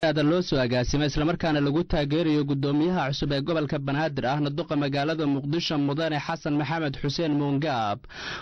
Loo soo agaasimay islamarkaana lagu taageerayo guddoomiyaha cusub ee gobolka Banaadir, ahna duqa magaalada Muqdisho, Mudane Xasan Maxamed Xuseen Muungaab,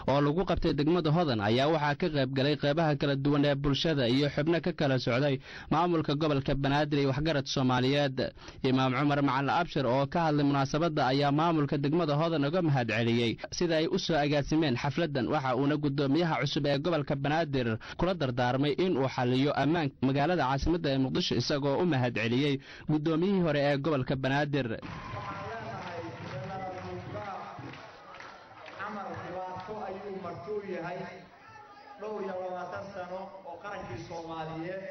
oo lagu qabtay degmada Hodan, ayaa waxaa ka qayb galay qeybaha kala duwan ee bulshada iyo xubno ka kala socday maamulka gobolka Banaadir iyo waxgarad Soomaaliyeed. Imaam Cumar Macalin Abshir oo ka hadlay munaasabadda ayaa maamulka degmada Hodan uga mahad celiyey sida ay u soo agaasimeen xafladdan, waxa uuna guddoomiyaha cusub ee gobolka Banaadir kula dardaarmay in uu xaliyo ammaanka magaalada caasimadda ee Muqdisho, isagoo u mahad celiyey guddoomiyihii hore ee gobolka Banaadir. Waxaan leenahay Jenaraal Muungaab camal dhibaato ayuu martuu yahay dhowr iyo 20 sano oo qarankii Soomaaliyeed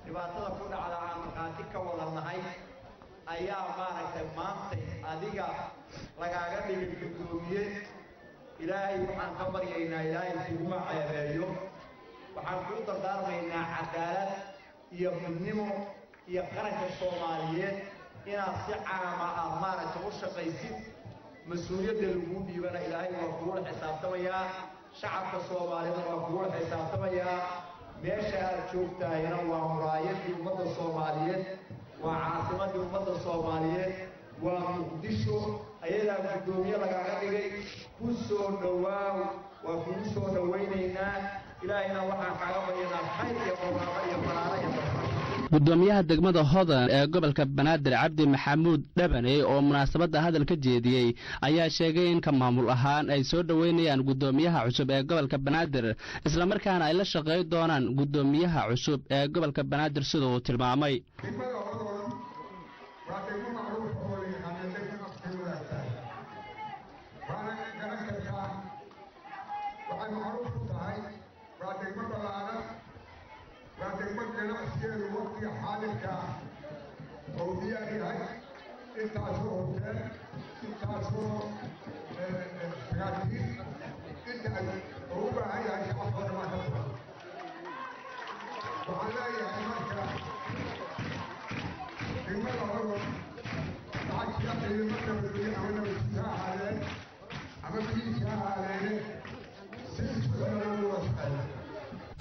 dhibaatada ku dhacda aan markhaati ka wada nahay ayaa maaragtay maantay adiga lagaaga dhigay guddoomiye. Ilaahay waxaan ka baryaynaa Ilaahay kuguma ceebeeyo. Waxaan kuu dardaarmaynaa cadaalad iyo midnimo iyo qaranka Soomaaliyeed inaad si caama aad maaragtay u shaqaysid. Mas-uuliyadda laguu dhiibana Ilaahay waa kugula xisaabtamayaa, shacabka Soomaaliyadna waa kugula xisaabtamayaa. Meesha aad joogtaahina waa muraayadii ummadda Soomaaliyeed, waa caasimaddii ummadda Soomaaliyeed, waa Muqdisho. Ayadaa guddoomiye lagaaga dhigay, ku soo dhowaaw, waa kugu soo dhowaynaynaa. Ilaahayna waxaan kaaga baryanaa khayr iyo barwaaqo iyo baraaro iyo barfasho. Guddoomiyaha degmada Hodan ee gobolka Banaadir, Cabdi Maxamuud Dhabane, oo munaasabadda hadal ka jeediyey, ayaa sheegay in ka maamul ahaan ay soo dhoweynayaan guddoomiyaha cusub ee gobolka Banaadir, islamarkaana ay la shaqayn doonaan guddoomiyaha cusub ee gobolka Banaadir sida uu tilmaamay. Degmada Hodan waa degmo macruufa oo la yaqaano, degmo afkay wadaagtahay, waana garan kartaa waxay macruuf ku tahay. Waa degmo ballaaran, waa degmo ganacsigeedu waqtiga xaadirka ah oo diyaar yahay, intaasoo hoteel, intaasoo tagaasiin, inta oo u baahan yahay shacabka oo dhan baa ka furan. Waxaan leeyahay marka degmada Hodan waxaa jira ciidamo nabadgelyo, ama nabadgis ha ahaadeen ama biliis ha ahaadeene, si isku xiran loogu wada shaqeeya.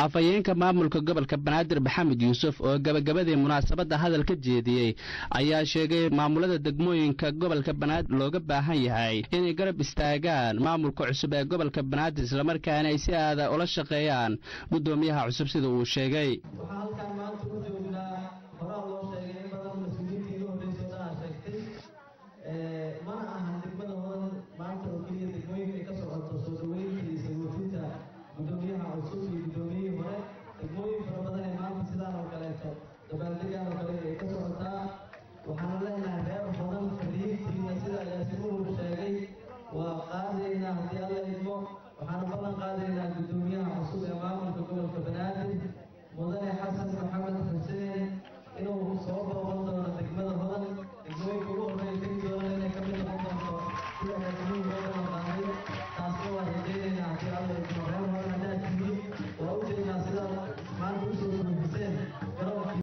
Afhayeenka maamulka gobolka Banaadir, Maxamed Yuusuf, oo gabagabadii munaasabadda hadal ka jeediyey, ayaa sheegay maamulada degmooyinka gobolka Banaadir looga baahan yahay inay garab istaagaan maamulka cusub ee gobolka Banaadir, islamarkaana ay si aada ula shaqeeyaan guddoomiyaha cusub sida uu sheegay. Waxaan halkaan maanta u joognaa, horaa loo sheegay in badan, mas-uuliyiinta iga horreysay oo dhan aa sheegtay, mana ahan degmada Hodan maanta oo keliya degmooyinka ay ka socoto soo dhaweynta iyo sagootinta guddoomiyaha cusub iyo guddoomiyihii hore. Degmooyin fara badan ee maanta sidaan oo kaleeto dabaaldegaan oo kale ay ka socotaa. Waxaanu leenahay reer Hodan, fariintiina sida agaasimuhu sheegay waa qaadaynaa haddii Alla idmo. Waxaanu ballan qaadaynaa guddoomiyaha cusub ee maamulka gobolka Banaadir.